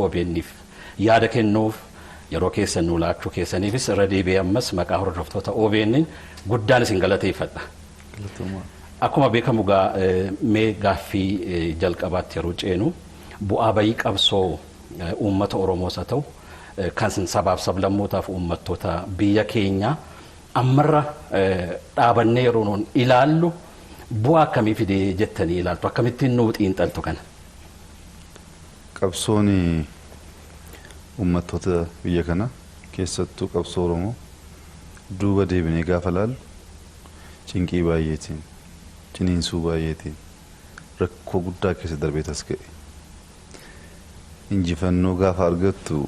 OBN'if yaada kennuuf yeroo keessan nuu laachuu keessaniifis irra deebi'ee ammas maqaa hordoftoota OBN'n guddaan isin galateeffadha. Akkuma beekamu gaa mee gaaffii jalqabaatti yeroo ceenu, bu'aa bayii qabsoo uummata Oromoos haa ta'u kan sabaaf sablammootaaf uummattoota biyya keenyaa ammarra dhaabannee yeroo nuun ilaallu, bu'aa akkamii fidee jettanii ilaaltu? Akkamittiin nuu xiinxaltu kana? Qabsoon uummattoota biyya kana, keessattuu qabsoo Oromoo, duuba deebinee gaafa laallu, cinqii baay'eetiin, ciniinsuu baay'eetiin, rakkoo guddaa keessa darbee tas ga'e. Injifannoo gaafa argattu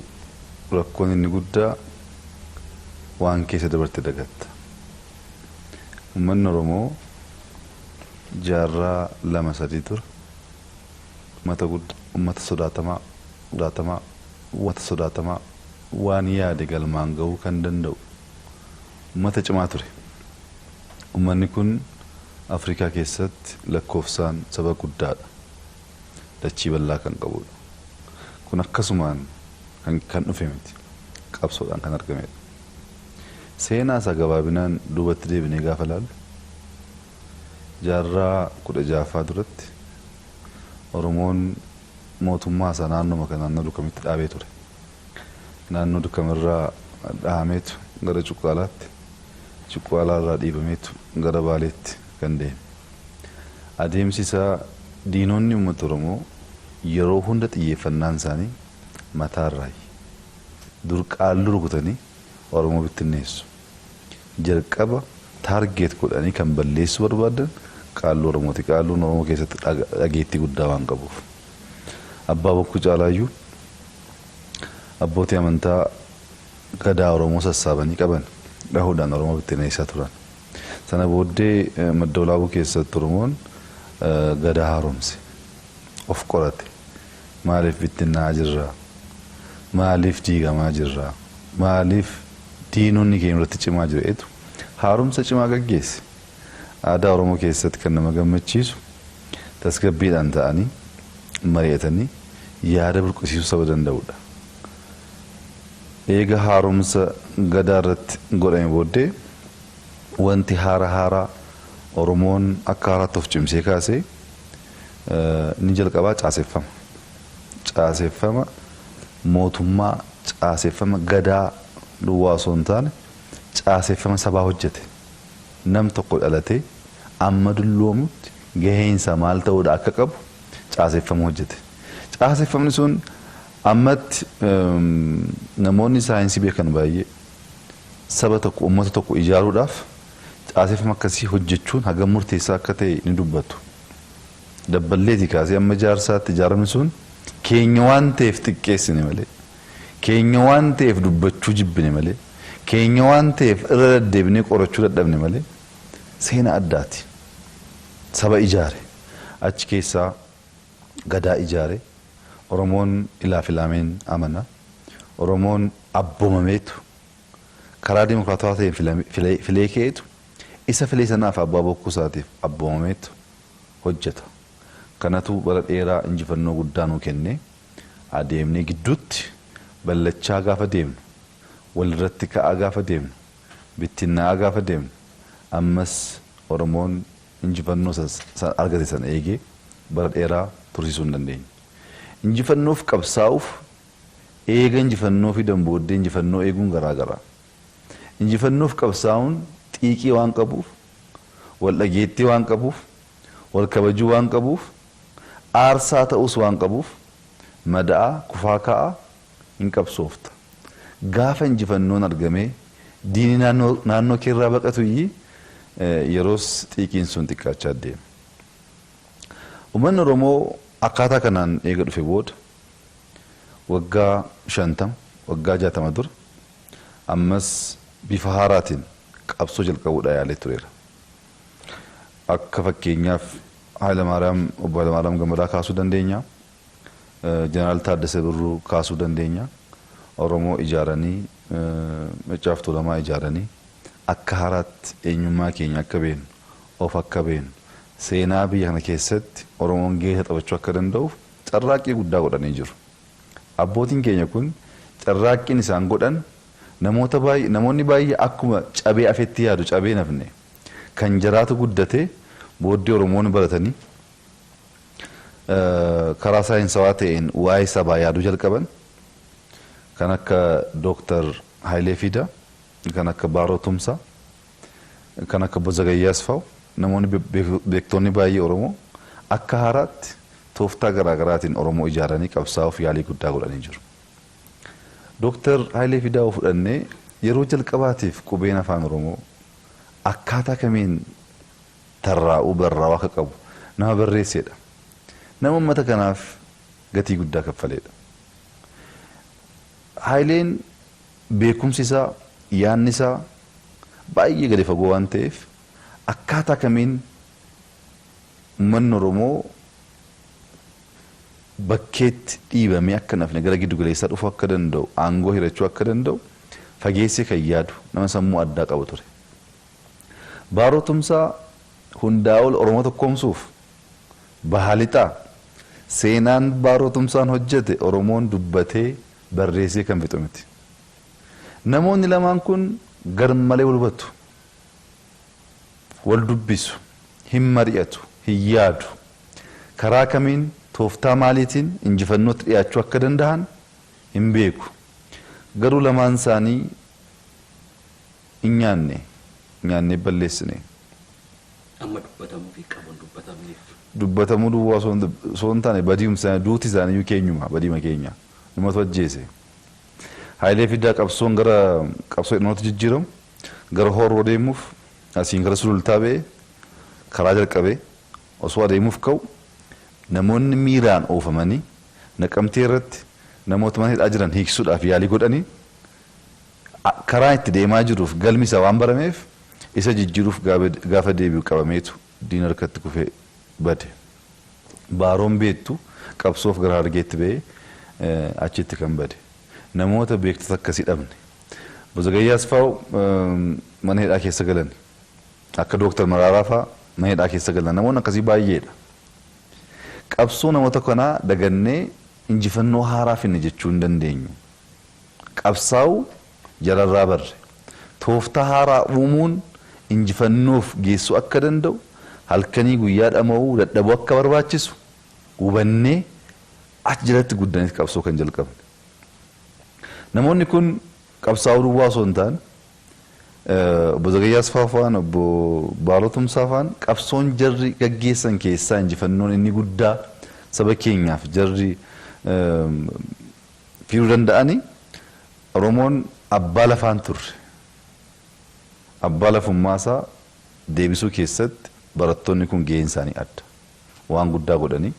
rakkoon inni guddaa waan keessa dabarte dagatta. Uummanni Oromoo jaarraa 2-3 dura uummata guddaa, uummata sodaatamaa, sodaatamaa, uummata sodaatamaa, waan yaade galmaan gahuu kan danda'u uummata cimaa ture. Uummanni kun Afrikaa keessatti lakkoofsaan saba guddaadha. Dachii bal'aa kan qabudha. Kun akkasumaan kan dhufe miti. Qabsoodhaan kan argamedha. Seenaa isaa gabaabinaan duubatti deebinee gaafa laallu, jaarraa 16ffaa duratti Oromoon mootummaa isaa naannoo kana, naannoo Dukamitti dhaabee ture. Naannoo Dukamirraa dhahameetu gara Cuqqaalaatti, Cuqqaalaarraa dhiibameetu gara Baaleetti kan deeme. Adeemsi isaa diinonni uummata Oromoo yeroo hunda xiyyeeffannaan isaanii mataarraayi. Dur qaalluu rukutanii Oromoo bittinneessu. Jalqaba target godhanii kan balleessuu barbaadan qaalluu Oromooti. Qaalluun Oromoo keessatti dhageettii guddaa waan qabuuf. Abbaa Bokkuu caalaayyuu abbootii amantaa gadaa Oromoo sassaabanii qaban dhahuudhaan Oromoo bittinneessaa turan. Sana booddee Madda Walaabuu keessatti Oromoon gadaa haaromse. Of qorate. Maaliif bittinnaa'aa jirraa? Maaliif diigamaa jirraa? Maaliif diinonni keenya irratti cimaa jiru eetu haaromsa cimaa gaggeesse. Aadaa Oromoo keessatti kan nama gammachiisu tasgabbiidhaan ta'anii mari'atanii yaada burqisiisuu saba danda'udha. Eega haaromsa gadaa irratti godhame booddee wanti haara haaraa Oromoon akka haaraatti of cimsee kaasee inni jalqabaa caaseffama. Caaseffama mootummaa, caaseffama gadaa duwwaa osoo hin taane caaseffama sabaa hojjete. Nam tokko dhalatee amma dulloomutti gaheensa maal ta'uudha akka qabu caaseffama hojjete. Caaseffamni sun ammatti namoonni saayinsii beekan baay'ee saba tokko, uummata tokko ijaaruudhaaf caaseffama akkasii hojjechuun hagam murteessaa akka ta'e ni dubbatu. Dabballeetii kaasee amma jaarsaatti ijaaramni sun keenya waan ta'eef xiqqeessine malee, keenya waan ta'eef dubbachuu jibbine malee, keenya waan ta'eef irra deddeebinee qorachuu dadhabne malee seenaa addaati. Saba ijaare. Achi keessaa gadaa ijaare. Oromoon ilaaf ilaameen amana. Oromoon abboomameetu karaa dimokiraatawaa ta'een filee ka'eetu isa filee sanaaf abbaa bokkuu isaatiif abboomameetu hojjeta. Kanatu bara dheeraa injifannoo guddaa nuu kenne. Adeemnee gidduutti ballachaa gaafa deemnu, walirratti ka'aa gaafa deemnu, bittinnaa'aa gaafa deemnu, ammas Oromoon injifannoo argate sana eegee bara dheeraa tursiisuu hin dandeenye. Injifannoof qabsaa'uuf eega injifannoo fidan booddee injifannoo eeguun garaa gara. Injifannoof qabsaa'uun xiiqii waan qabuuf, wal dhageettii waan qabuuf, wal kabajuu waan qabuuf, aarsaa ta'uus waan qabuuf, mada'aa kufaa ka'aa hin qabsoofta. Gaafa injifannoon argamee diinni naannoo keerraa baqatu iyyii yeroos xiiqiin sun xiqqaachaa deema. Uummanni Oromoo akkaataa kanaan eega dhufe booda waggaa 50, waggaa 60 dura ammas bifa haaraatiin qabsoo jalqabuudhaa yaalee tureera. Akka fakkeenyaaf Hayilamaariyaam, obbo Hayilamaariyaam Gammadaa kaasuu dandeenya. Jeneraal Taaddasee Birruu kaasuu dandeenya. Oromoo ijaaranii, Maccaaf Tuulamaa ijaaranii akka haaraatti eenyummaa keenya akka beeknu, of akka beeknu, seenaa biyya kana keessatti Oromoon gahee taphachuu akka danda'uuf carraaqqii guddaa godhanii jiru. Abbootiin keenya kun carraaqqiin isaan godhan namoota baay'ee, namoonni baay'ee akkuma cabee afetti yaadu, cabee nafne kan jaraatu guddatee booddee Oromoon baratanii karaa saayinsawaa ta'een waa'ee sabaa yaaduu jalqaban, kan akka Dooktar Hayilee Fidaa, kan akka Baaroo Tumsaa, kan akka Obbo Zagayyaa Asfaaw, namoonni beektonni baay'ee Oromoo akka haaraatti tooftaa garaagaraatiin Oromoo ijaaranii qabsaa'uuf yaalii guddaa godhanii jiru. Dooktar Hayilee Fidaa fudhannee, yeroo jalqabaatiif qubeen afaan Oromoo akkaataa kamiin tarraa'uu barraa'uu akka qabu nama barreessedha. Nama uummata kanaaf gatii guddaa kaffaleedha. Hayileen beekumsi isaa, yaadni isaa baay'ee gadi fagoo waan ta'eef, akkaataa kamiin uummanni Oromoo bakkeetti dhiibamee akka nafne gara giddu galeessaa dhufuu akka danda'u, aangoo hirachuu akka danda'u fageessee kan yaadu nama sammuu addaa qabu ture. Baaroo Tumsaa hundaa ol Oromoo tokkoomsuuf bahaa lixaa seenaan Baaroo Tumsaan hojjete Oromoon dubbatee barreessee kan fixu miti. Namoonni lamaan kun gar malee wal hubatu, wal dubbisu, hin mari'atu, hin yaadu. Karaa kamiin, tooftaa maaliitiin injifannootti dhiyaachuu akka danda'an hin beeku. Garuu lamaan isaanii hin nyaanne, nyaannee balleessine. Amma dubbatamuu fi qabuun dubbatamneef. Dubbatamuu duwwaa osoo hin taane, badiin isaanii, duuti isaanii keenyuma, badiima keenya numatu ajjeese. Hayilee Fidaa qabsoon gara qabsoo hidhannootti jijjiiramu gara Horroo deemuuf asiin gara Sulultaa ba'ee karaa jalqabee osoo adeemuuf ka'u, namoonni miiraan oofamanii Naqamtee irratti namoota mana hidhaa jiran hiiksisuudhaaf yaalii godhanii, karaa itti deemaa jiruuf galmi isaa waan barameef isa jijjiiruuf gaafa deebi'u qabameetu diina harkatti kufee bade. Baaroon beektu qabsoof gara Harargeetti ba'ee achitti kan bade. Namoota beektota akkasii dhabne. Zagayyaa Asfaaw mana hidhaa keessa galan. Akka Dooktar Maraaraa fa'aa mana hidhaa keessa galan. Namoonni akkasii baay'eedha. Qabsoo namoota kanaa dagannee injifannoo haaraa finne jechuu hin dandeenyu. Qabsaa'uu jalarraa barre. Tooftaa haaraa uumuun injifannoof geessuu akka danda'u, halkanii guyyaa dhama'uu dadhabuu akka barbaachisu hubannee achi jalatti guddaniif qabsoo kan jalqabne. Namoonni kun qabsaa'uu duwwaa osoo hin taane, Obbo Zagayyaa Asfaaw fa'aan, Obbo Baaroo Tumsaa fa'aan, qabsoon jarri gaggeessan keessaa injifannoon inni guddaa saba keenyaaf jarri fiduu danda'ani, Oromoon abbaa lafaan turre. Abbaa lafummaasaa deebisuu keessatti barattoonni kun gaheen isaanii adda. Waan guddaa godhanii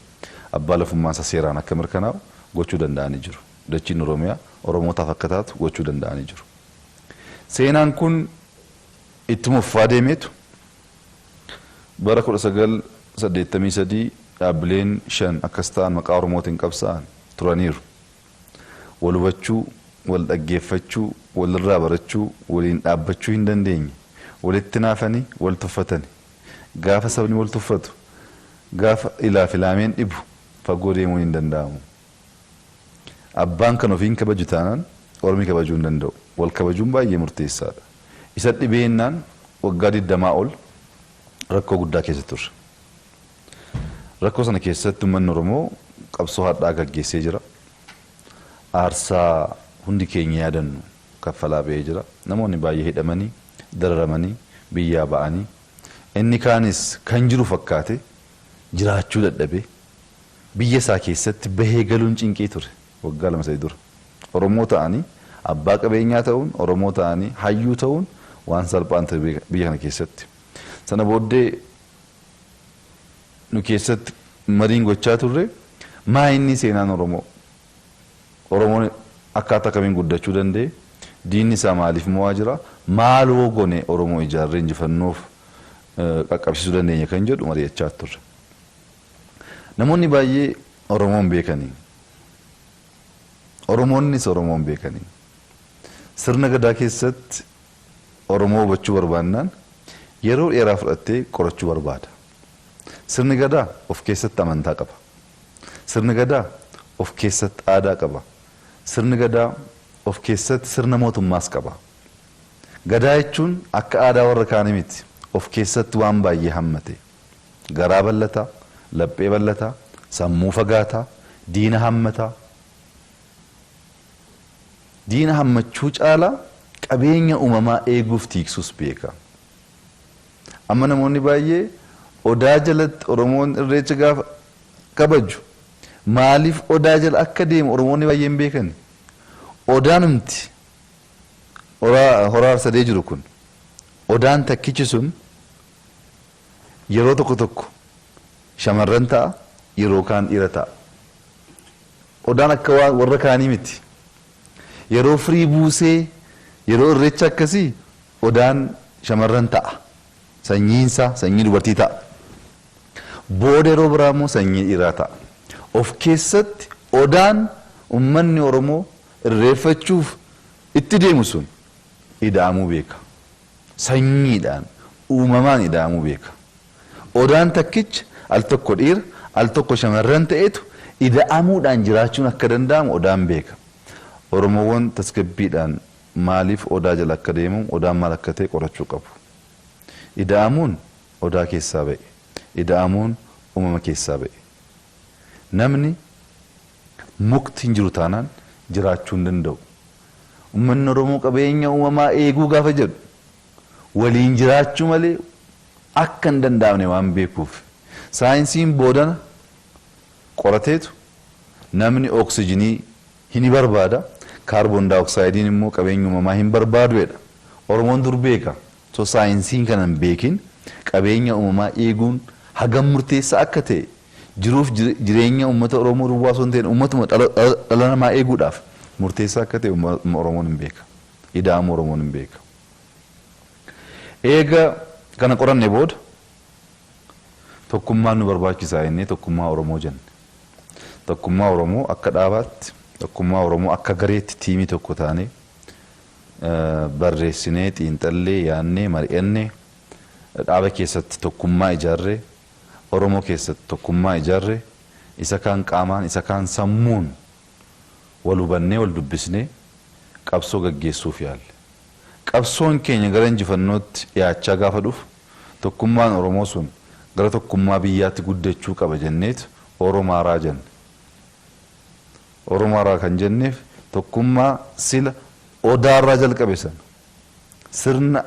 abbaa lafummaasaa seeraan akka mirkanaa'u gochuu danda'anii jiru. Dachiin Oromiyaa Oromootaaf akka taatu gochuu danda'anii jiru. Seenaan kun ittuma fufaa deemeetu bara 1983 dhaabbileen shan akkas ta'an maqaa Oromootiin qabsaa'an turaniiru. Wal hubachuu, wal dhaggeeffachuu, walirraa barachuu, waliin dhaabbachuu hin dandeenye. Walitti naafanii, wal tuffatani. Gaafa sabni wal tuffatu, gaafa ilaaf ilaameen dhibu, fagoo deemuun hin danda'amu. Abbaan kan ofiin kabaju taanaan ormi kabajuu hin danda'u. Wal kabajuun baay'ee murteessaadha. Isa dhibeennaan waggaa 20 ol rakkoo guddaa keessa turre. Rakkoo sana keessatti uummanni Oromoo qabsoo hadhaa gaggeessee jira. Aarsaa hundi keenya yaadannu kaffalaa ba'ee jira. Namoonni baay'ee hidhamanii, dararamanii, biyyaa ba'anii, inni kaanis kan jiru fakkaate jiraachuu dadhabee biyya isaa keessatti bahee galuun cinqii ture waggaa 2-3 dura. Oromoo ta'anii abbaa qabeenyaa ta'uun, Oromoo ta'anii hayyuu ta'uun waan salphaan ture biyya kana keessatti. Sana booddee nu keessatti mariin gochaa turre, maa inni seenaan Oromoo? Oromoon akkaataa kamiin guddachuu danda'e? Diinni isaa maaliif mo'aa jira? Maaloo gone Oromoo ijaarree injifannoof qaqqabsiisuu dandeenya kan jedhu mari'achaa turre. Namoonni baay'ee Oromoon beekanii, Oromoonnis Oromoon beekanii, sirna gadaa keessatti Oromoo hubachuu barbaannaan yeroo dheeraa fudhattee qorachuu barbaada. Sirni gadaa of keessatti amantaa qaba. Sirni gadaa of keessatti aadaa qaba. Sirni gadaa of keessatti sirna mootummaas qaba. Gadaa jechuun akka aadaa warra kaanii miti. Of keessatti waan baay'ee hammate. Garaa bal'ataa, laphee bal'ataa, sammuu fagaataa, diina hammataa. Diina hammachuu caalaa qabeenya uumamaa eeguuf tiiksuus beeka. Amma namoonni baay'ee odaa jalatti Oromoon irreecha gaafa kabaju maaliif odaa jala akka deemu Oromoonni baay'een beekan. Odaanumti horaa Arsadee jiru kun odaan takkichi sun yeroo tokko tokko shamarran ta'a, yeroo kaan dhiira ta'a. Odaan akka warra kaanii miti. Yeroo firii buusee yeroo irreecha akkasii odaan shamarran ta'a. Sanyiinsaa sanyii dubartii ta'a. Booda yeroo biraa immoo sanyii dhiiraa ta'a. Of keessatti odaan uummanni Oromoo irreeffachuuf itti deemu sun ida'amuu beeka. Sanyiidhaan uumamaan ida'amuu beeka. Odaan takkicha al tokko dhiira al tokko shamarran ta'etu ida'amuudhaan jiraachuun akka danda'amu odaan beeka. Oromoowwan tasgabbiidhaan maaliif odaa jala akka deemu odaan maal akka ta'e qorachuu qabu. Ida'amuun odaa keessaa ba'e. Ida'amuun uumama keessaa ba'e. Namni mukti hin jiru taanaan jiraachuu hin danda'u. Uummanni Oromoo qabeenya uumamaa eeguu gaafa jedhu waliin jiraachuu malee akka hin danda'amne waan beekuuf. Saayinsiin boodana qorateetu namni oksijinii hin barbaada, kaarboon daayoksaayidiin immoo qabeenya uumamaa hin barbaadu jedha. Oromoon dur beeka. So saayinsiin kana hin beekin qabeenya uumamaa eeguun hagam murteessaa akka ta'e jiruuf jireenya uummata Oromoo duwwaa osoo hin ta'in uummatuma dhala namaa eeguudhaaf murteessaa akka ta'e Oromoon hin beeka. Ida'amuu Oromoon hin beeka. Eega kana qoranne booda tokkummaan nu barbaachisaa jennee tokkummaa Oromoo jenne. Tokkummaa Oromoo akka dhaabaatti, tokkummaa Oromoo akka gareetti tiimii tokko taanee barreessinee, xiinxallee, yaannee, mari'annee dhaaba keessatti tokkummaa ijaarree, Oromoo keessatti tokkummaa ijaarree, isa kaan qaamaan, isa kaan sammuun wal hubannee, wal dubbisnee qabsoo gaggeessuuf yaalle. Qabsoon keenya gara injifannootti dhiyaachaa gaafa dhufu tokkummaan Oromoo sun gara tokkummaa biyyaatti guddachuu qaba jenneetu Oromaaraa jenne. Oromaaraa kan jenneef tokkummaa sila odaarraa jalqabe sana sirna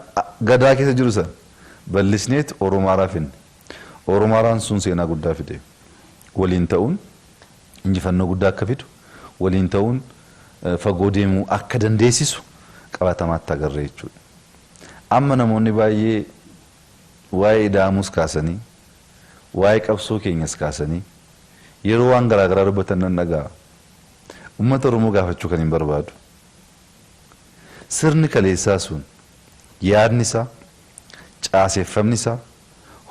gadaa keessa jiru sana bal'isneetu Oromaaraa finne. Oromaaraan sun seenaa guddaa fide. Waliin ta'uun injifannoo guddaa akka fidu, waliin ta'uun fagoo deemuu akka dandeessisu qabatamaatti agarre jechuudha. Amma namoonni baay'ee waa'ee ida'amuus kaasanii, waa'ee qabsoo keenyas kaasanii yeroo waan garaagaraa dubbatan nan dhaga'a. Uummata Oromoo gaafachuu kan hin barbaadu. Sirni kaleessaa sun yaadni isaa, caaseffamni isaa,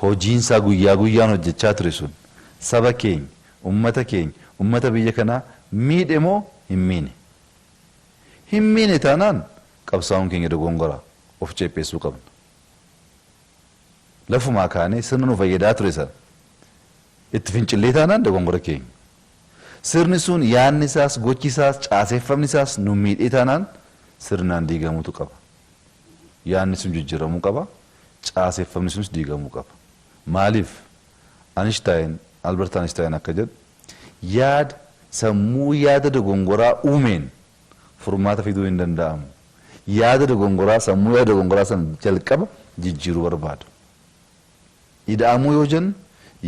hojiin isaa guyyaa guyyaan hojjechaa ture sun saba keenya, uummata keenya, uummata biyya kanaa miidhe moo hin miine? Hin miine taanaan qabsaa'uun keenya dogongoraa of ceepheessuu qabna. Lafumaa kaanee sirna nu fayyadaa ture sana itti fincillee taanaan dogongora keenya. Sirni sun yaadni isaas, gochi isaas, caaseffamni isaas nu miidhee taanaan sirnaan diigamuutu qaba. Yaadni sun jijjiiramuu qaba. Caaseffamni sunis diigamuu qaba. Maaliif? Einstein, Albert Einstein akka jedhu yaada sammuu yaada dogongoraa uumeen furmaata fiduu hin danda'amu. Yaada dogongoraa sammuu yaada dogongoraa sana jalqaba jijjiiruu barbaada. Ida'amuu yoo jennu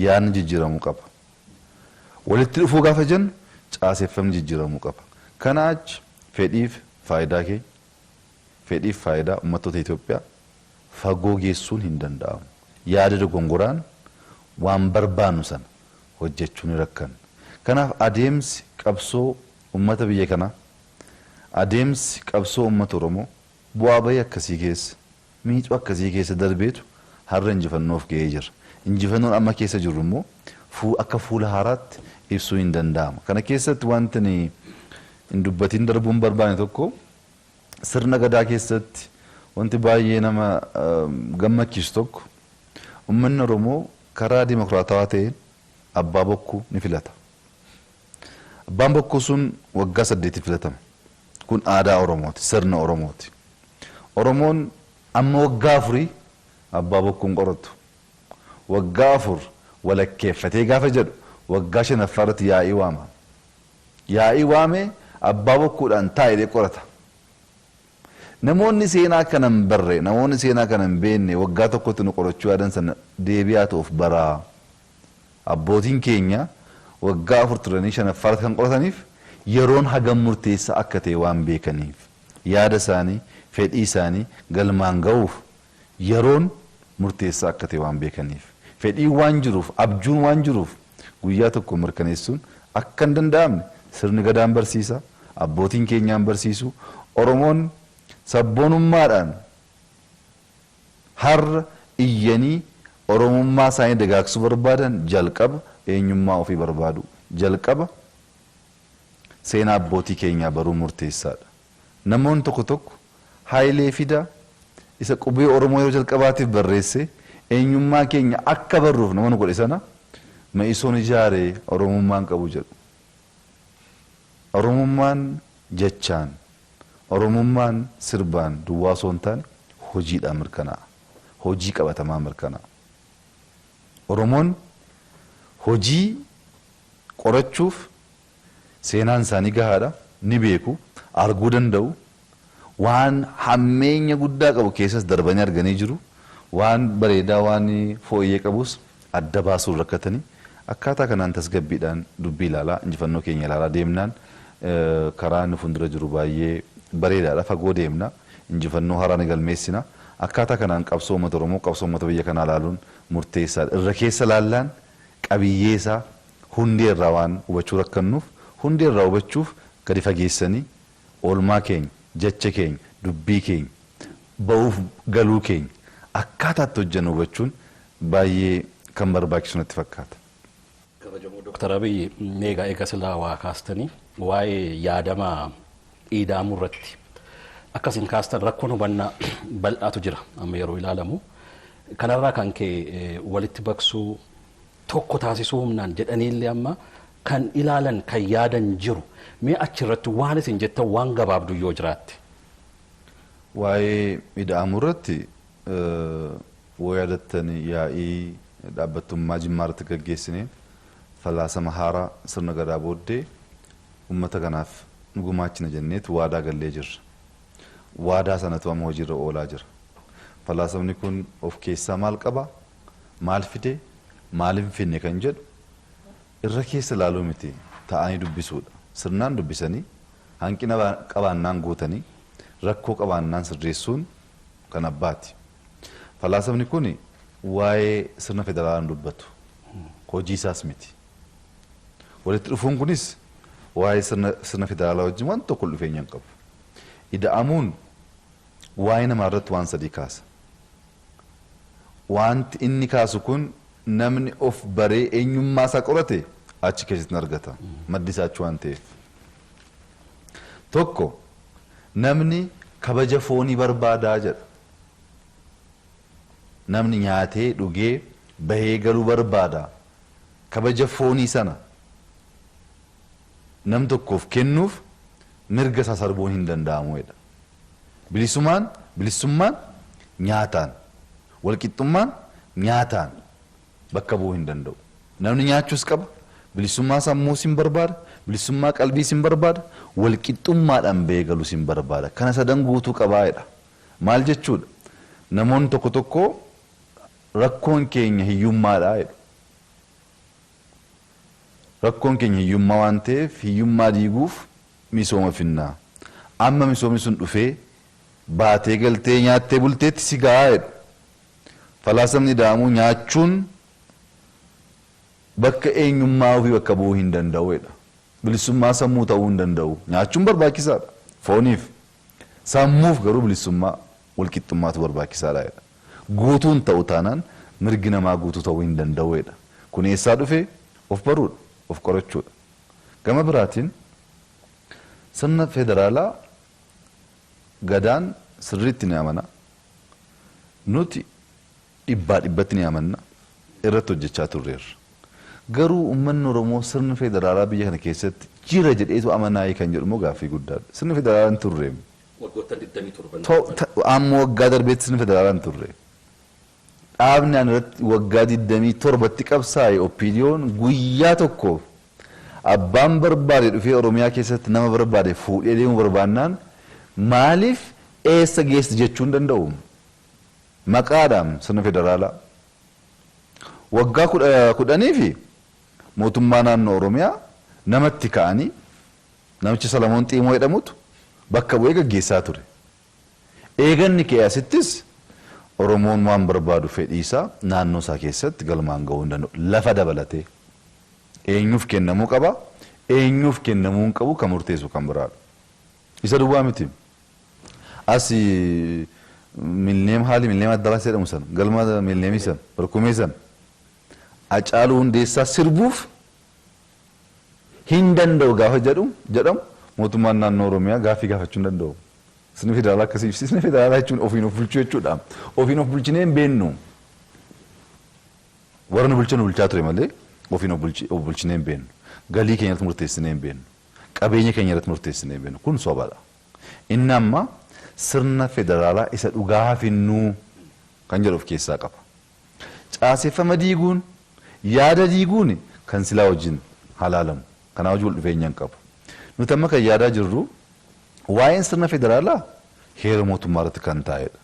yaadni jijjiiramuu qaba. Walitti dhufuu gaafa jennu caaseffamni jijjiiramuu qaba. Kana achi fedhiif faayidaa keenya, fedhiif faayidaa uummattoota Itoophiyaa fagoo geessuun hin danda'amu. Yaada dogongoraan waan barbaannu sana hojjechuu ni rakkanna. Kanaaf adeemsi qabsoo uummata biyya kanaa, adeemsi qabsoo uummata Oromoo bu'aa bahii akkasii keessa, miixuu akkasii keessa darbeetu har'a injifannoof ga'ee jira. Injifannoon amma keessa jirru immoo akka fuula haaraatti ibsuu hin danda'amu. Kana keessatti wanti hin dubbatiin darbuun barbaanne tokko sirna gadaa keessatti wanti baay'ee nama gammachiisu tokko uummanni Oromoo karaa dimokiraatawaa ta'een abbaa bokkuu ni filata. Abbaan bokkuu sun waggaa 8 filatama. Kun aadaa Oromooti, sirna Oromooti. Oromoon amma waggaa 4 abbaa bokkuun qoratu. Waggaa 4 walakkeeffatee gaafa jedhu waggaa 5ffaa irratti yaa'ii waama. Yaa'ii waamee abbaa bokkuudhaan taa'ee qorata. Namoonni seenaa kana hin barre, namoonni seenaa kana hin beekne waggaa tokkotti nu qorachuu yaadan sana deebi'aa ta'uuf baraa. Abbootiin keenya waggaa 4 turanii 5ffaa irratti kan qorataniif yeroon hagam murteessaa akka ta'e waan beekaniif yaada isaanii, fedhii isaanii galmaan ga'uuf yeroon murteessaa akka ta'e waan beekaniif fedhiin waan jiruuf, abjuun waan jiruuf guyyaa tokko mirkaneessuun akka hin danda'amne sirni gadaan barsiisa, abbootiin keenyaan barsiisu. Oromoon sabboonummaadhaan har'a iyyanii Oromummaa isaanii dagaagsuu barbaadan jalqaba eenyummaa ofii barbaadu, jalqaba seenaa abbootii keenyaa baruu murteessaadha. Namoonni tokko tokko Hayilee Fidaa isa qubee Oromoo yeroo jalqabaatiif barreesse eenyummaa keenya akka barruuf nama nu godhe sana Ma'isoon ijaare Oromummaan qabu jedhu. Oromummaan jechaan, Oromummaan sirbaan duwwaa osoo hin taane hojiidhaan mirkanaa'a. Hojii qabatamaa mirkanaa'a. Oromoon hojii qorachuuf seenaan isaanii gahaadha, ni beeku, arguu danda'u, waan hammeenya guddaa qabu keessas darbanii arganii jiru, waan bareedaa waan fooyyee qabus adda baasuun rakkatanii akkaataa kanaan tasgabbiidhaan dubbii ilaalaa, injifannoo keenya ilaalaa deemnaan karaa inni fuuldura jiru baay'ee bareedaadha. Fagoo deemna, injifannoo haaraa ni galmeessina. Akkaataa kanaan qabsoo uummata Oromoo, qabsoo uummata biyya kanaa ilaaluun murteessaadha. Irra keessa laallaan qabiyyee isaa hundee irraa waan hubachuu rakkannuuf, hundee irraa hubachuuf gadi fageessanii oolmaa keenya, jecha keenya, dubbii keenya, ba'uuf galuu keenya akkaataatti hojjennu hubachuun baay'ee kan barbaachisu natti fakkaata. Kabajamoo Dooktar Abiyyi, egaa eega silaa waa kaastanii waa'ee yaadama ida'amuu irratti akkasiin kaastan rakkoon hubannaa bal'aatu jira amma yeroo ilaalamu. Kanarraa kan ka'e walitti baqsuu tokko taasisuu humnaan jedhaniillee amma kan ilaalan kan yaadan jiru. Mee achirratti waan isin jettan waan gabaabdu yoo jiraatte. Waa'ee ida'amuu irratti woo yaadattan yaa'ii dhaabbattummaa Jimmaa irratti gaggeessineen falaasama haaraa sirna gadaa booddee uummata kanaaf nu gumaachina jenneetu waadaa gallee jirra. Waadaa sanatu amma hojiirra oolaa jira. Falaasamni kun of keessaa maal qaba? Maal fide? Maal hin finne kan jedhu irra keessa ilaaluu miti, taa'anii dubbisuudha. Sirnaan dubbisanii hanqina qabaannaan guutanii rakkoo qabaannaan sirreessuun kan abbaati. Falaasamni kun waa'ee sirna federaalaa hin dubbatu. Hojii isaas miti. Walitti dhufuun kunis waa'ee sirna federaalaa wajjin waan tokko dhufeenya hin qabu. Ida'amuun waa'ee namaa irratti waan sadii kaasa. Wanti inni kaasu kun namni of baree eenyummaa isaa qorate achi keessatti argata. Maddi isaa achi waan ta'eef. Tokko, namni kabaja foonii barbaadaa jedha. Namni nyaatee dhugee bahee galuu barbaada. Kabaja foonii sana nam tokkoof kennuuf mirga isaa sarbuun hin danda'amu jedha. Bilisummaan nyaataan, walqixxummaan nyaataan bakka bu'uu hin danda'u. Namni nyaachuus qaba, bilisummaa sammuus hin barbaada, bilisummaa qalbiis hin barbaada, walqixxummaadhaan bahee galuus hin barbaada. Kana sadan guutuu qabaa jedha. Maal jechuudha? Namoonni tokko tokko rakkoon keenya hiyyummaadha jedhu. Rakkoon keenya hiyyummaa waan ta'eef hiyyummaa diiguuf misooma finnaa. Amma misoomni sun dhufee baatee galtee nyaattee bulteetti si gahaa jedhu. Falaasamni ida'amuu nyaachuun bakka eenyummaa ofii bakka bu'uu hin danda'u jedha. Bilisummaa sammuu ta'uu hin danda'u. Nyaachuun barbaachisaadha. Fooniif. Sammuuf garuu bilisummaa walqixxummaatu barbaachisaadha jedha. Guutuun ta'u taanaan mirgi namaa guutuu ta'uu hin danda'u jedha. Kun eessaa dhufe? Of baruudha, of qorachuudha. Gama biraatiin sirna federaalaa gadaan sirriitti ni amana. Nuti 100% ni amanna. Irratti hojjechaa turreerra. Garuu uummanni Oromoo sirni federaalaa biyya kana keessatti jira jedheetu amanaayii kan jedhu immoo gaaffii guddaadha. Sirni federaalaa hin turre. Waggoota 27. Amma waggaa darbeetti sirni federaalaa hin turre. Dhaabni ani irratti waggaa 27tti qabsaa'e OPDO'n guyyaa tokko abbaan barbaade dhufee Oromiyaa keessatti nama barbaade fuudhee deemuu barbaannaan maaliif eessa geessi jechuu hin danda'u. Maqaadhaan sirna federaalaa. Waggaa 10 fi mootummaa naannoo Oromiyaa namatti ka'anii namichi Salamoon Xiimoo jedhamutu bakka bu'ee gaggeessaa ture. Eeganni ka'e asittis Oromoon waan barbaadu fedhii isaa naannoo isaa keessatti galmaan ga'uu hin danda'u. Lafa dabalatee eenyuuf kennamuu qaba, eenyuuf kennamuu hin qabu kan murteessu kan biraadha. Isa duwwaa miti. As Milneem haali Milneem Addaraas jedhamu sana galma Milneemii sana barkumee sana Hacaaluu Hundeessaa sirbuuf hin danda'u gaafa jedhamu mootummaan naannoo Oromiyaa gaaffii gaafachuu hin danda'u. Sirni federaalaa akkasii sirni federaalaa jechuun ofiin of bulchuu jechuudha. Ofiin of bulchinee hin beeknu. Warra nu bulchan nu bulchaa ture malee ofiin of bulchinee hin beeknu. Galii keenya irratti murteessinee hin beeknu. Qabeenya keenya irratti murteessinee hin beeknu. Kun sobadha. Inni amma sirna federaalaa isa dhugaa finnuu kan jedhu of keessaa qaba. Caaseffama diiguun yaada diiguun kan silaa wajjin halaalamu. Kanaa wajjin wal dhufeenya hin qabu. Nuti amma kan yaadaa jirru waa'een sirna federaalaa heera mootummaa irratti kan taa'edha.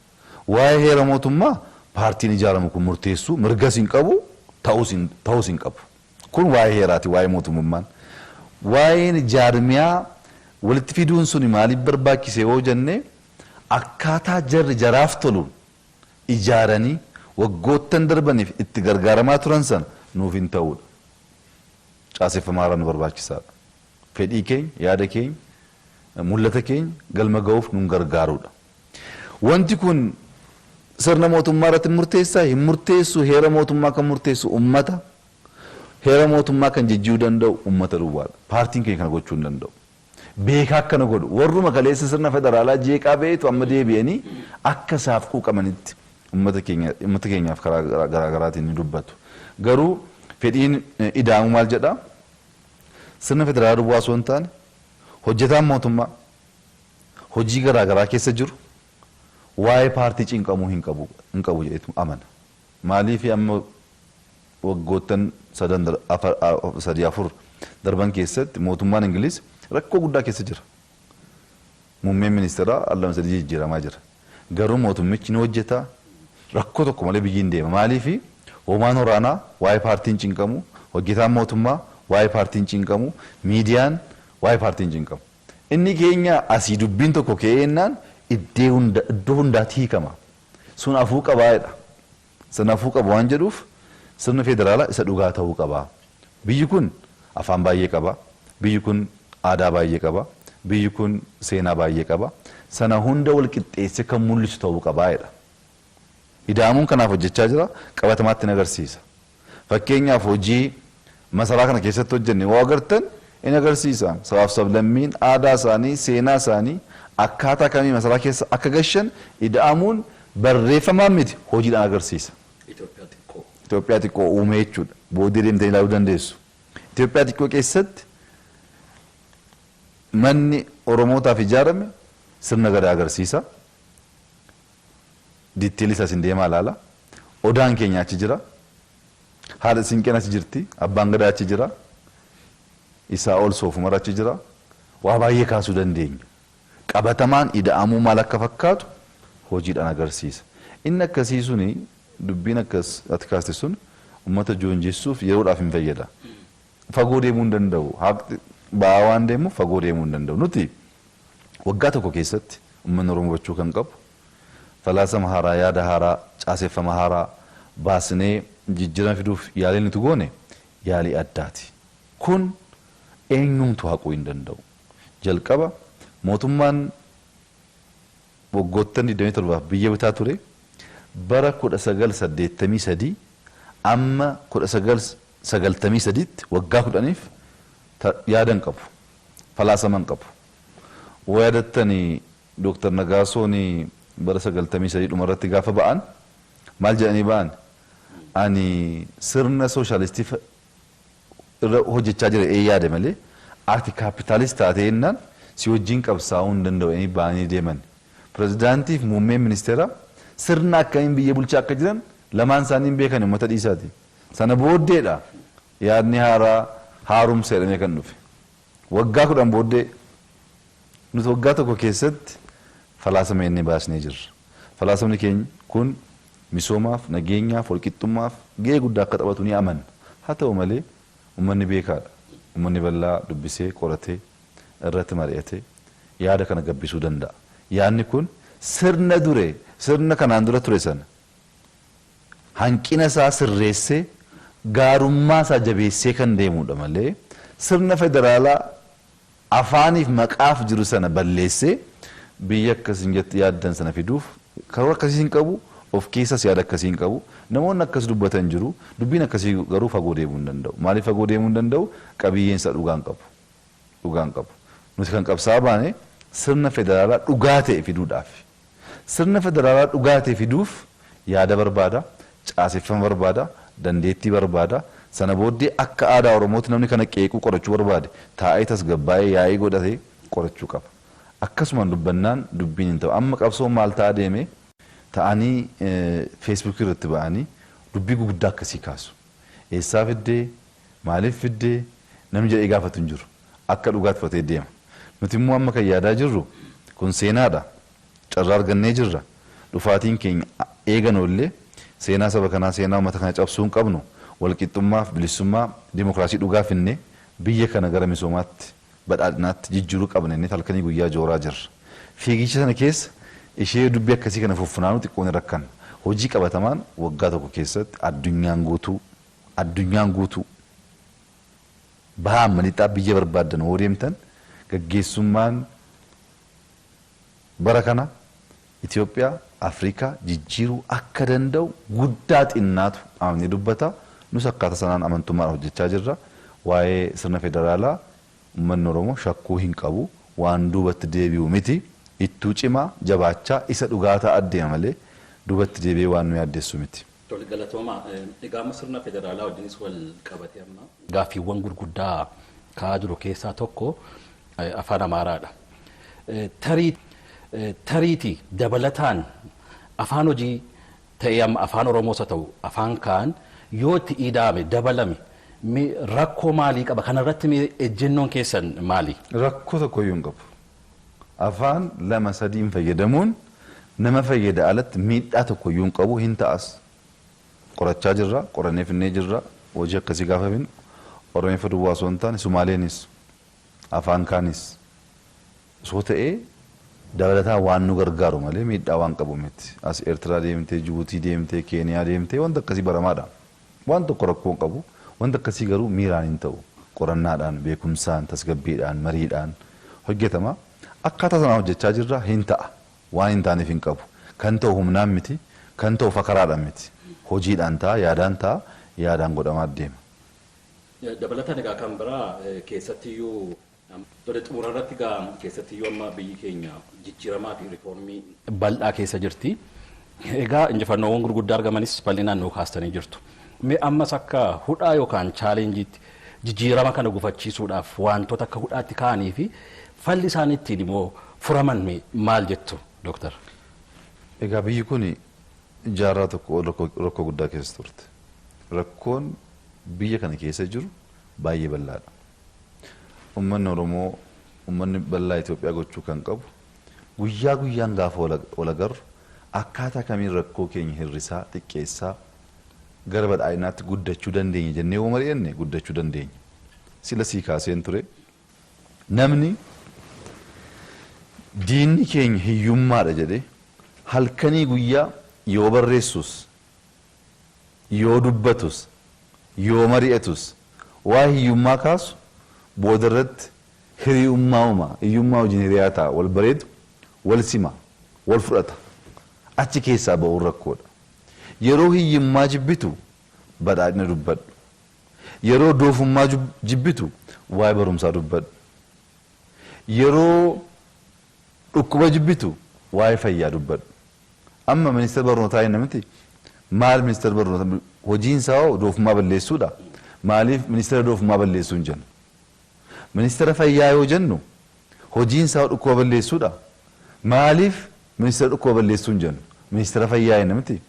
Waa'ee heera mootummaa paartiin ijaaramu kun murteessuu mirgas hin qabu ta'uus hin qabu. Kun waa'ee heeraati waa'ee mootummaan. Waa'een jaarmiyaa walitti fiduun suni maaliif barbaachise yoo jenne akkaataa jarri jaraaf toluun ijaaranii waggoottan darbaniif itti gargaaramaa turan sana nuuf hin ta'uudha. Caaseffama haaraa nu barbaachisaadha. Fedhii keenya, yaada keenya, mul'ata keenya galma ga'uuf nun gargaaruudha. Wanti kun sirna mootummaa irratti murteessaa hin murteessu. Heera mootummaa kan murteessu uummata. Heera mootummaa kan jijjiiruu danda'u uummata duwwaadha. Paartiin keenya kana gochuu hin danda'u. Beekaa akkana godhu warruma kaleessa sirna federaalaa jeeqaa ba'eetu amma deebi'anii akka isaaf quuqamanitti uummata keenyaaf karaa garaa garaatiin ni dubbatu. Garuu fedhiin ida'amu maal jedhaa? Sirna federaalaa duwwaa osoo hin taane hojjetaan mootummaa hojii garaa garaa keessa jiru waa'ee paartii cinqamuu hin qabu jedhetu amana. Maaliif amma waggoottan 3 4 darban keessatti mootummaan Ingiliz rakkoo guddaa keessa jira. Muummeen ministeeraa al 2 3 jijjiiramaa jira. Garuu mootummichi ni hojjeta, rakkoo tokko malee biyyi hin deema. Maaliif hoomaan waraanaa waa'ee paartiin cinqamu, hojjetaan mootummaa waa'ee paartiin cinqamu, miidiyaan waa'ee paartiin cinqamu. Inni keenya asii dubbiin tokko ka'eennaan iddoo hundaatti hiikama. Sun afuu qabaadha. Sun afuu qaba waan jedhuuf sirni federaalaa isa dhugaa ta'uu qaba. Biyyi kun afaan baay'ee qaba. Biyyi kun aadaa baay'ee qaba. Biyyi kun seenaa baay'ee qaba. Sana hunda wal qixxeessee kan mul'isu ta'uu qabaadha. Ida'amuun kanaaf hojjechaa jira. Qabatamaatti ni agarsiisa. Fakkeenyaaf hojii masaraa kana keessatti hojjenne yoo agartan in agarsiisa. Sabaaf sablammiin aadaa isaanii, seenaa isaanii akkaataa kamii masaraa keessa akka gashan ida'amuun barreeffamaan miti hojiidhaan agarsiisa. Itoophiyaa xiqqoo uume jechuudha. Booddee deemtanii ilaaluu dandeessu. Itoophiyaa xiqqoo keessatti manni Oromootaaf ijaarame sirna gadaa agarsiisa. Ditteelli isaas hin deemaa ilaala. Odaan keenya achi jira. Haadha siinqeen achi jirti. Abbaan gadaa achi jira. Isaa ol soofumar achi jira. Waa baay'ee kaasuu dandeenya. Qabatamaan ida'amuu maal akka fakkaatu hojiidhaan agarsiisa. Inni akkasii suni dubbiin akkas ati kaaste sun uummata joonjessuuf yeroodhaaf hin fayyada. Fagoo deemuu hin danda'u. Haqni ba'aa waan deemuuf fagoo deemuu hin danda'u. Nuti waggaa tokko keessatti uummanni Oromoo hubachuu kan qabu falaasama haaraa, yaada haaraa, caaseffama haaraa baasnee jijjiirama fiduuf yaalii nuti goone yaalii addaati. Kun eenyumtu haquu hin danda'u. Jalqaba mootummaan waggoottan 27 biyya bitaa ture bara 1983 amma 1993tti waggaa 10f yaada hin qabu. Falaasama hin qabu. Waa yaadattanii Dr. Nagaasoon bara 93 dhumarratti gaafa ba'an maal jedhanii ba'an? Ani sirna sooshaalistii irra hojjechaa jira ee yaade malee ati capitalist taatee jennaan si wajjin qabsaa'uu hin danda'u inni ba'anii deeman. Pirezidaantii fi muummeen ministeeraa sirna akkamiin biyya bulchaa akka jiran lamaan isaanii hin beekan uummata dhiisaati. Sana booddeedha yaadni haaraa haaromsa jedhamee kan dhufe. Waggaa 10 booddee nuti waggaa tokko keessatti falaasama inni baasnee jirra. Falaasamni keenya kun misoomaaf, nageenyaaf, walqixxummaaf gahee guddaa akka taphatu ni amanna. Haa ta'u malee uummanni beekaadha. Uummanni bal'aa dubbisee, qoratee, irratti mari'atee yaada kana gabbisuu danda'a. Yaadni kun sirna dure, sirna kanaan dura ture sana hanqina isaa sirreessee gaarummaa isaa jabeessee kan deemudha malee sirna federaalaa afaaniif maqaaf jiru sana balleessee biyya akkasiin yaaddan sana fiduuf karoora akkasii hin qabu, of keessas yaada akkasii hin qabu. Namoonni akkas dubbatan jiru, dubbiin akkasii garuu fagoo deemuu hin danda'u. Maaliif fagoo deemuu hin danda'u? Qabiyyeen isaa dhugaa hin qabu. Dhugaa hin qabu. Nuti kan qabsaa baane sirna federaalaa dhugaa ta'e fiduudhaaf. Sirna federaalaa dhugaa ta'e fiduuf yaada barbaada, caaseffama barbaada, dandeettii barbaada. Sana booddee akka aadaa Oromootti namni kana qeequu qorachuu barbaade taa'ee tasgabbaa'ee yaa'ii godhatee qorachuu qaba. Akkasumaan dubbannaan dubbiin hin ta'u. Amma qabsoon maal ta'aa deeme ta'anii Feesbuukii irratti ba'anii dubbii guguddaa akkasii kaasu. Eessaa fiddee? Maaliif fiddee? Namni jedhee gaafatu hin jiru. Akka dhugaatti fudhatee deema. Nuti immoo amma kan yaadaa jirru kun seenaadha. Carraa argannee jirra. Dhufaatiin keenya eeganoo illee seenaa saba kanaa seenaa uummata kana cabsuu hin qabnu. Walqixxummaaf bilisummaa dimokiraasii dhugaa finnee biyya kana gara misoomaatti badhaadhinaatti jijjiiruu qabna inni halkanii guyyaa jooraa jirra. Fiigicha sana keessa ishee dubbii akkasii kana fuffunaanuu xiqqoon hin rakkanna. Hojii qabatamaan waggaa tokko keessatti addunyaan guutuu bahaa amma lixaa biyya barbaaddan hoo deemtan gaggeessummaan bara kana Itoophiyaa Afrikaa jijjiiruu akka danda'u guddaa xinnaatu amanee dubbata. Nus akkaataa sanaan amantummaan hojjechaa jirra. Waa'ee sirna federaalaa uummanni Oromoo shakkuu hin qabu. Waan duubatti deebi'u miti. Ittuu cimaa jabaachaa isa dhugaa ta'a adeema malee duubatti deebi'ee waan nu yaaddessu miti. Tole, galatooma. Egaa amma sirna federaalaa wajjinis wal qabatee amma gaaffiiwwan gurguddaa ka'aa jiru keessaa tokko afaan Amaaraadha. Tariitii dabalataan afaan hojii ta'ee amma afaan Oromoos haa ta'u afaan kaan yoo itti ida'ame dabalame rakkoo maalii qaba? Kanarratti ejjennoon keessan maali? Rakkoo tokkoyyuu hin qabu. Afaan lama sadiin fayyadamuun nama fayyada alatti miidhaa tokkoyyuu hin qabu, hin ta'as. Qorachaa jirra, qorannee finnee jirra, hojii akkasii gaafa finnu Oromeeffa duwwaa osoo hin taane Sumaaleenis afaan kaanis osoo ta'ee dabalataan waan nu gargaaru malee miidhaa waan qabu miti. As Eertiraa deemtee, Jibuutii deemtee, Keeniyaa deemtee wanta akkasii baramaadha. Waan tokko rakkoo hin qabu. Wanta akkasii garuu miiraan hin ta'u. Qorannaadhaan, beekumsaan, tasgabbiidhaan, mariidhaan hojjetama. Akkaataa sanaan hojjechaa jirra, hin ta'a. Waan hin taaneef hin qabu. Kan ta'u humnaan miti, kan ta'u fakaraadhaan miti. Hojiidhaan ta'a, yaadaan ta'a, yaadaan godhamaa deema. Dabalataan egaa kan biraa keessattiyyuu tole xumura irratti egaa keessattiyyuu amma biyyi keenya jijjiiramaa fi riifoormii bal'aa keessa jirti. Egaa injifannoowwan gurguddaa argamanis bal'inaan nuu kaastanii jirtu. Mee ammas akka hudhaa yookaan challengeiitti jijjiirama kana gufachiisuudhaaf wantoota akka hudhaatti ka'anii fi falli isaan ittiin immoo furaman maal jettu, Dooktar? Egaa biyyi kun jaarraa tokko rakkoo guddaa keessa turte. Rakkoon biyya kana keessa jiru baay'ee bal'aadha. Uummanni Oromoo, uummanni bal'aa Itoophiyaa gochuu kan qabu guyyaa guyyaan gaafa wal agarru akkaataa kamiin rakkoo keenya hir'isaa, xiqqeessaa gara badhaadhinaatti guddachuu dandeenya jennee yoo mari'anne guddachuu dandeenya. Sila sii kaaseen ture. Namni diinni keenya hiyyummaadha jedhee halkanii guyyaa yoo barreessus, yoo dubbatus, yoo mari'atus waa hiyyummaa kaasu booda irratti hiriyummaa uuma. Hiyyummaa wajjin hiriyaa ta'a, wal bareedu, wal sima, wal fudhata. Achi keessaa ba'uun rakkoodha. Yeroo hiyyummaa jibbitu badhaadhina dubbadhu. Yeroo doofummaa jibbitu waa'ee barumsaa dubbadhu. Yeroo dhukkuba jibbitu waa'ee fayyaa dubbadhu. Amma ministeera barnootaa inni miti maal ministeera barnootaa hojiin isaa hoo doofummaa balleessuudha. Maaliif ministeera doofummaa balleessuu hin jennu? Ministeera fayyaa yoo jennu hojiin isaa dhukkuba balleessuudha. Maaliif ministeera dhukkuba balleessuu hin jennu? Ministeera fayyaa jenna miti.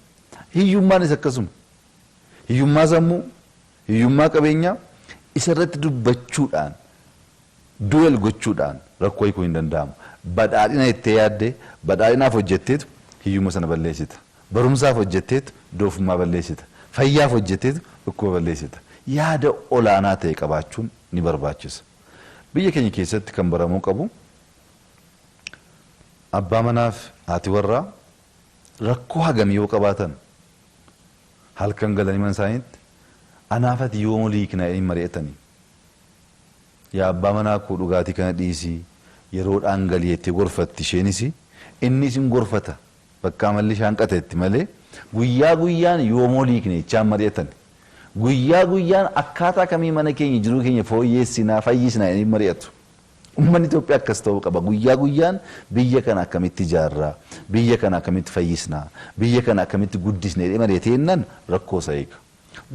Hiyyummaanis akkasuma. Hiyyummaa sammuu, hiyyummaa qabeenyaa isarratti dubbachuudhaan duel gochuudhaan rakkoo hiikuu hin danda'amu. Badhaadhina ittee yaaddee badhaadhinaaf hojjetteetu hiyyummaa sana balleessita. Barumsaaf hojjetteetu doofummaa balleessita. Fayyaaf hojjetteetu dhukkuba balleessita. Yaada olaanaa ta'e qabaachuun ni barbaachisa. Biyya keenya keessatti kan baramuu qabu abbaa manaaf haati warraa rakkoo hagamii yoo qabaatan halkan galanii mana isaaniitti anaaf ati yoom olii hiiknaa jedhanii mari'atanii. Yaa abbaa manaa koo dhugaatii kana dhiisii yeroodhaan galii jettee gorfatti isheenis inni isin gorfata bakka amalli ishaan qateetti malee guyyaa guyyaan yoom olii hiikne jechaan mari'atan. Guyyaa guyyaan akkaataa kamii mana keenya jiruu keenya fooyyeessinaa fayyisnaa jedhanii mari'atu. Uummanni Itoophiyaa akkas ta'uu qaba. Guyyaa guyyaan biyya kana akkamitti ijaarraa, biyya kana akkamitti fayyisnaa, biyya kana akkamitti guddisna jedhee mari'atee jennaan rakkoo isa hiika.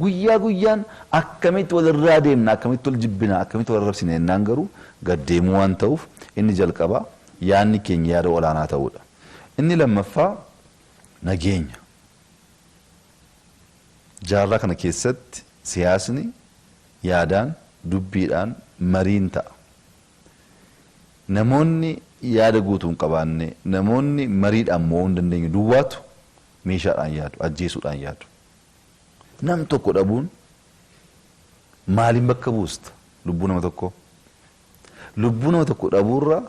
Guyyaa guyyaan akkamitti walirraa deemna, akkamitti wal jibbina, akkamitti wal arrabsina jennaan garuu gaddeemuu waan ta'uuf inni jalqabaa yaadni keenya yaada olaanaa ta'uudha. Inni lammaffaa nageenya. Jaarraa kana keessatti siyaasni yaadaan, dubbiidhaan, mariin ta'a. Namoonni yaada guutuu hin qabaanne, namoonni mariidhaan mo'uu hin dandeenye duwwaatu meeshaadhaan yaadu, ajjeesuudhaan yaadu. Nam tokko dhabuun maaliin bakka buusta lubbuu nama tokkoo? Lubbuu nama tokko dhabuurra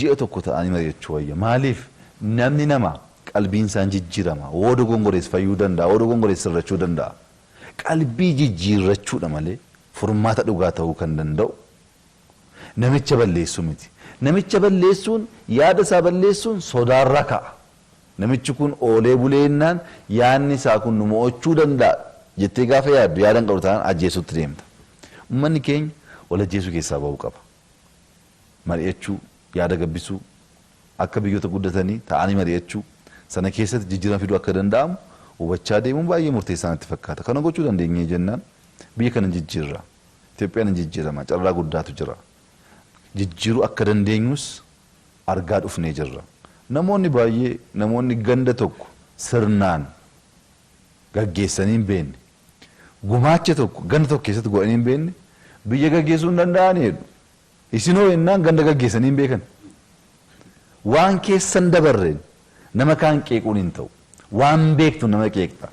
ji'a tokko ta'anii mari'achuu wayya. Maaliif namni nama qalbiin isaan jijjiirama. Woo dogongorees fayyuu danda'a, woo dogongorees sirrachuu danda'a. Qalbii jijjiirrachuudha malee furmaata dhugaa ta'uu kan danda'u namicha balleessuu miti. Namicha balleessuun yaada isaa balleessuun sodaarraa ka'a. Namichi kun oolee buleennaan yaadni isaa kun nu mo'achuu danda'a jettee gaafa yaaddu yaada hin qabdu taanaan ajjeesuutti deemta. Uummanni keenya wal ajjeesuu keessaa ba'uu qaba. Mari'achuu, yaada gabbisuu, akka biyyoota guddatanii ta'anii mari'achuu, sana keessatti jijjiirama fiduu akka danda'amu hubachaa deemuun baay'ee murteessaa natti fakkaata. Kana gochuu dandeenyee jennaan biyya kana jijjiirra. Itoophiyaan hin jijjiirama. Carraa guddaatu jira. Jijjiiruu akka dandeenyus argaa dhufnee jirra. Namoonni baay'ee namoonni ganda tokko sirnaan gaggeessanii hin beekne gumaacha tokko ganda tokko keessatti godhanii hin beekne biyya gaggeessuu hin danda'anii jedhu. Isinoo jennaan ganda gaggeessanii hin beekan. Waan keessan dabarreen nama kaan qeequun hin ta'u. Waan beektu nama qeeqxa.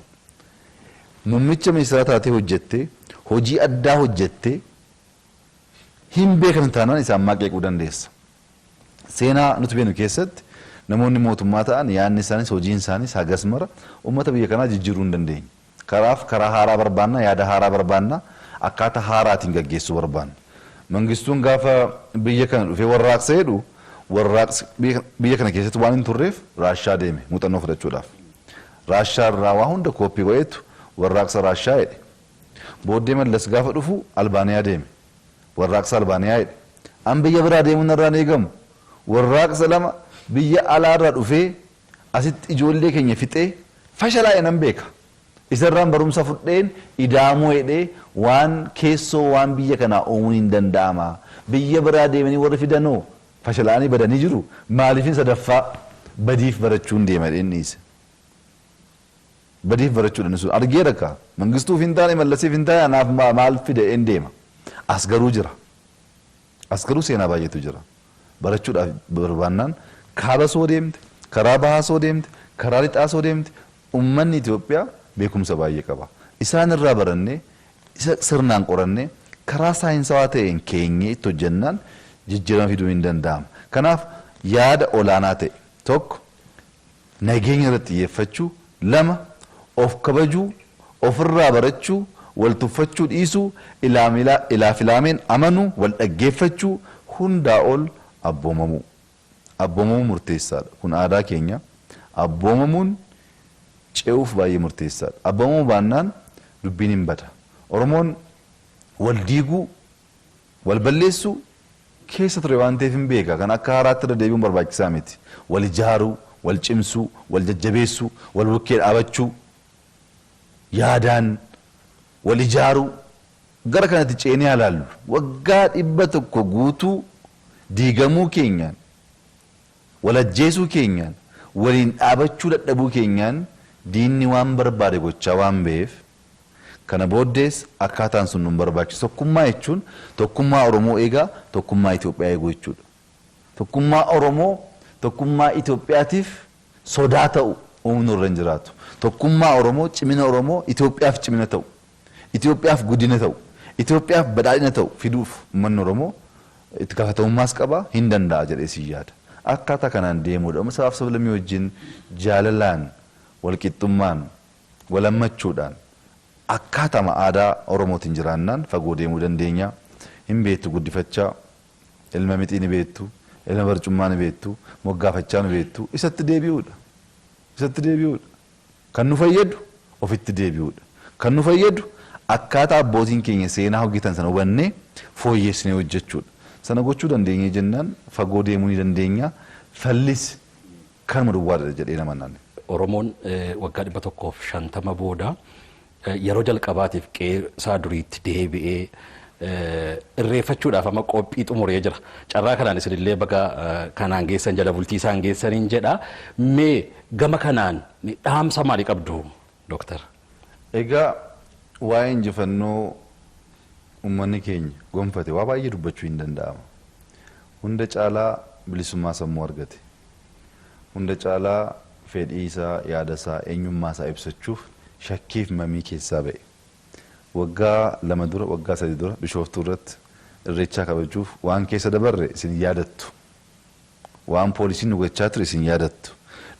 Muummicha ministeeraa taatee hojjettee hojii addaa hojjettee hin beekan taanaan isaan maa qeequu dandeessa. Seenaa nuti beeknu keessatti namoonni mootummaa ta'an yaadni isaanis hojiin isaanis hagas mara uummata biyya kanaa jijjiiruu hin dandeenye. Karaaf karaa haaraa barbaanna, yaada haaraa barbaanna, akkaataa haaraatiin gaggeessuu barbaanna. Mangistuun gaafa biyya kana dhufee warraaqsa jedhu warraaqsi biyya kana keessatti waan hin turreef Raashaa deeme muuxannoo fudhachuudhaaf. Raashaa irraa waa hunda kooppii godheetu warraaqsa Raashaa jedhe. Booddee Mallas gaafa dhufu Albaaniyaa deeme. Warraaqsa Albaaniyaa jedhe. An biyya biraa deemuun narraa hin eegamu. Warraaqsa lama biyya alaarraa dhufee asitti ijoollee keenya fixee fashalaa'e nan beeka. Isarraan barumsa fudheen idaamuu jedhee waan keessoo waan biyya kanaa uumuun hin danda'ama. Biyya biraa deemanii warri fidanoo fashalaa'anii badanii jiru. Maaliifin sadaffaa badiif barachuun deema jedheen dhiise. Badiif barachuudha sun argeera ka Mangistuuf hin taane Mallasiif hin taane anaaf maal fida jedheen deema. As garuu jira. As garuu seenaa baay'eetu jira. Barachuudhaaf barbaannaan kaaba soo deemte, karaa bahaa soo deemte, karaa lixaa soo deemte uummanni Itoophiyaa beekumsa baay'ee qaba. Isaan irraa barannee isa sirnaan qorannee karaa saayinsawaa ta'een keenyee itti hojjennaan jijjiirama fiduun hin danda'ama. Kanaaf yaada olaanaa ta'e tokko nageenya irratti xiyyeeffachuu, lama of kabajuu, ofirraa barachuu, wal tuffachuu dhiisuu, ilaaf ilaameen amanuu, wal dhaggeeffachuu, hundaa ol abboomamuu. Abboomamuu murteessaadha. Kun aadaa keenya. Abboomamuun ce'uuf baay'ee murteessaadha. Abboomamuu baannaan dubbiin hin bada. Oromoon wal diiguu, wal balleessuu keessa ture waan ta'eef hin beeka. Kan akka haaraatti irra deebi'uun barbaachisaa miti. Wal ijaaruu, wal cimsuu, wal jajjabeessuu, wal bukkee dhaabachuu, yaadaan wal ijaaruu Gara kanatti ceenee ilaallu waggaa 100 guutuu diigamuu keenyaan, walajjeesuu keenyaan, waliin dhaabachuu dadhabuu keenyaan diinni waan barbaade gochaa waan ba'eef kana booddees akkaataan sun nu barbaachisu. Tokkummaa jechuun tokkummaa Oromoo eegaa, tokkummaa Itoophiyaa eeguu jechuudha. Tokkummaa Oromoo tokkummaa Itoophiyaatiif sodaa ta'u uumnu irra hin jiraatu. Tokkummaa Oromoo, cimina Oromoo Itoophiyaaf cimina ta'u, Itoophiyaaf guddina ta'u, Itoophiyaaf badhaadhina ta'u fiduuf uummanni Oromoo itti gaafatamummaas qaba, hin danda'a jedhee si yaada. Akkaataa kanaan deemuudha. Sabaaf sablammii wajjin jaalalaan, walqixxummaan, walammachuudhaan akkaatama aadaa Oromootiin jiraannaan fagoo deemuu dandeenya. Hin beektu guddifachaa, ilma mixii ni beektu, ilma barcummaa ni beektu, moggaafachaa ni beektu, isatti deebi'uudha. Isatti deebi'uudha. Kan nu fayyadu ofitti deebi'uudha. Kan nu fayyadu akkaataa abbootiin keenya seenaa hojjetan sana hubannee fooyyessinee hojjechuudha. Sana gochuu dandeenye jennaan fagoo deemuu ni dandeenya. Fallis kanuma duwwaadha jedhee nama naanne. Oromoon waggaa 150 booda yeroo jalqabaatiif qe'ee isaa duriitti deebi'ee irreeffachuudhaaf amma qophii xumuree jira. Carraa kanaan isinillee baga kanaan geessan, jala bultii isaan geessaniin jedha. Mee gama kanaan dhaamsa maalii qabdu, Dooktar? Egaa waa'ee injifannoo uummanni keenya gonfate waa baay'ee dubbachuu hin danda'ama. Hunda caalaa bilisummaa sammuu argate. Hunda caalaa fedhii isaa, yaada isaa, eenyummaa isaa ibsachuuf shakkiif mamii keessaa ba'e. Waggaa 2 dura, waggaa 3 dura Bishooftuu irratti irreechaa kabajuuf waan keessa dabarre isin yaadattu. Waan poolisiin nu gochaa ture isin yaadattu.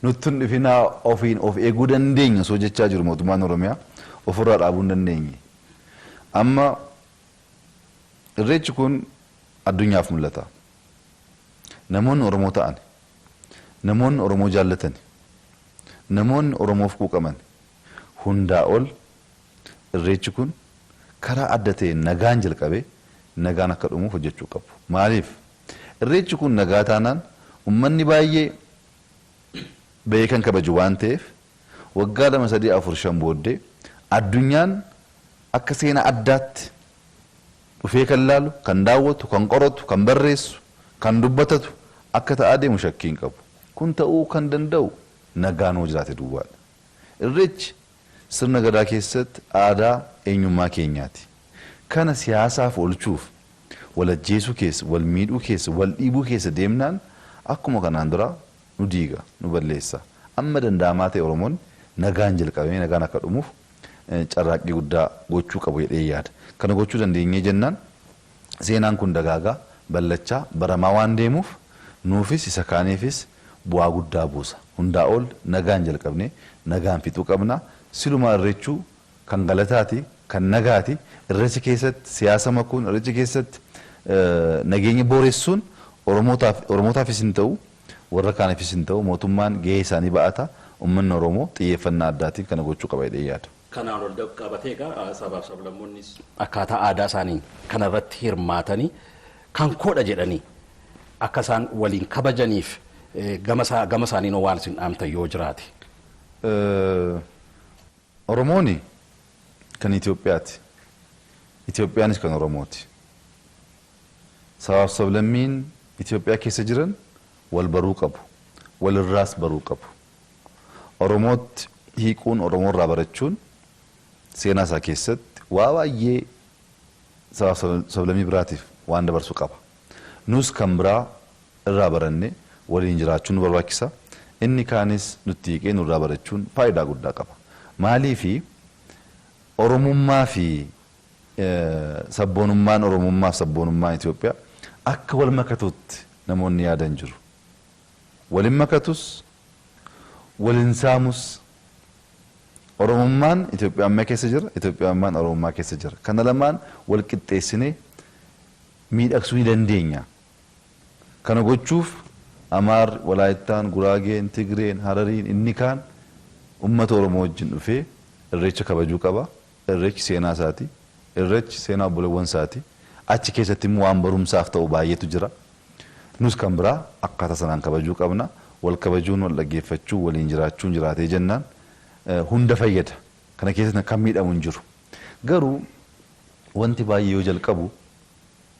Nutti hin dhufinaa, ofiin of eeguu dandeenya osoo jechaa jiru mootummaan Oromiyaa ofirraa dhaabuu hin dandeenye. Amma irreechi kun addunyaaf mul'ata. Namoonni Oromoo ta'an, namoonni Oromoo jaallatan, namoonni Oromoof quuqaman hundaa ol irreechi kun karaa adda ta'een nagaan jalqabee nagaan akka dhumuuf hojjechuu qabu. Maaliif? Irreechi kun nagaa taanaan uummanni baay'ee bahee kan kabaju waan ta'eef waggaa 2, 3, 4, 5 booddee addunyaan akka seenaa addaatti dhufee kan laalu, kan daawwatu, kan qoratu, kan barreessu, kan dubbatatu akka ta'aa deemu shakkii hin qabu. Kun ta'uu kan danda'u nagaan hoo jiraate duwwaadha. Irreechi sirna gadaa keessatti aadaa eenyummaa keenyaati. Kana siyaasaaf oolchuuf walajjeesuu keessa, wal miidhuu keessa, wal dhiibuu keessa deemnaan akkuma kanaan dura nu diiga, nu balleessa. Amma danda'amaa ta'e Oromoon nagaan jalqabamee nagaan akka dhumuuf carraaqqii guddaa gochuu qabu jedhee yaada. Kana gochuu dandeenyee jennaan seenaan kun dagaagaa, ballachaa, baramaa waan deemuuf nuufis isa kaaniifis bu'aa guddaa buusa. Hundaa ol nagaan jalqabnee nagaan fixuu qabna. Silumaa irreechuu kan galataati, kan nagaati. Irreecha keessatti siyaasa makuun, irreecha keessatti nageenya booressuun Oromootaafis hin ta'u, warra kaaniifis hin ta'u. Mootummaan gahee isaanii ba'ata. Uummanni Oromoo xiyyeeffannaa addaatiin kana gochuu qaba jedhee yaada. Kanaan ol qabatee egaa sabaaf sablammoonnis akkaataa aadaa isaanii kanarratti hirmaatanii kan koodha jedhanii akka isaan waliin kabajaniif gama isaaniin waan isin dhaamtan yoo jiraate. Oromooni kan Itoophiyaati. Itoophiyaanis kan Oromooti. Sabaaf sablammiin Itoophiyaa keessa jiran wal baruu qabu. Walirraas baruu qabu. Oromootti hiikuun, Oromoorraa barachuun seenaa isaa keessatti waa baay'ee sabaaf sablammii biraatiif waan dabarsu qaba. Nus kan biraa irraa baranne waliin jiraachuun nu barbaachisa. Inni kaanis nutti hiiqee nurraa barachuun faayidaa guddaa qaba. Maaliifi Oromummaa fi sabboonummaan Oromummaa fi sabboonummaan Itoophiyaa akka wal makatutti namoonni yaadan jiru. Walin makatus, walin saamus. Oromummaan Itoophiyaammaa keessa jira, Itoophiyaammaan Oromummaa keessa jira. Kana lamaan wal qixxeessinee miidhagsuu ni dandeenya. Kana gochuuf Amaarri, Walaayittaan, Guraageen, Tigreen, Harariin inni kaan uummata Oromoo wajjin dhufee irreecha kabajuu qaba. Irreechi seenaa isaati. Irreechi seenaa obboleewwan isaati. Achi keessatti immoo waan barumsaaf ta'u baay'eetu jira. Nus kan biraa akkaataa sanaan kabajuu qabna. Wal kabajuun, wal dhaggeeffachuu, waliin jiraachuun jiraatee jennaan hunda fayyada. Kana keessatti kan miidhamu hin jiru. Garuu Wanti baay'ee yoo jalqabu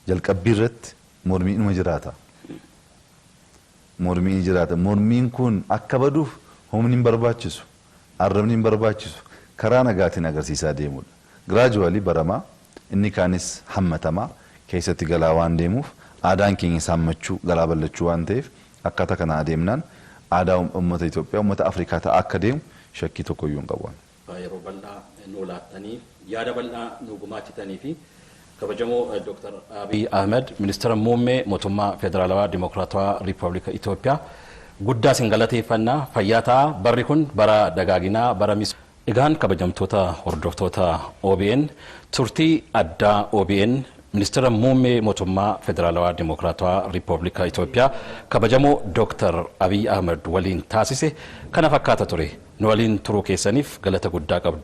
jalqabbii irratti mormiin inuma jiraata. Mormiin jiraata. Mormiin kun akka baduuf humni hin barbaachisu. Arrabni hin barbaachisu. Karaa nagaatiin agarsiisaa deemudha. Gradually baramaa inni kaanis hammatamaa keessatti galaa waan deemuuf aadaan keenyas hammachuu galaa bal'achuu waan ta'eef akkaataa kana adeemnaan aadaa uummata Itoophiyaa uummata Afrikaa ta'a akka deemu shakkii tokkoyyuu hin qabu. Yeroo bal'aa nu laattanii yaada bal'aa nu gumaachitanii fi kabajamoo Dr. Abiy Ahmed, ministeera muummee mootummaa Federaalawaa Dimokiraatawaa Riippaabilika Itoophiyaa, guddaa isin galateeffannaa. Fayyaa ta'a. Barri kun bara dagaaginaa, bara mis. Egaan kabajamtoota hordoftoota OBN, turtii addaa OBN ministeera muummee mootummaa Federaalawaa Dimokiraatawaa Riippaabilika Itoophiyaa kabajamoo Dr. Abiy Ahmed waliin taasise kana fakkaata ture. Nu waliin turuu keessaniif galata guddaa qabdu.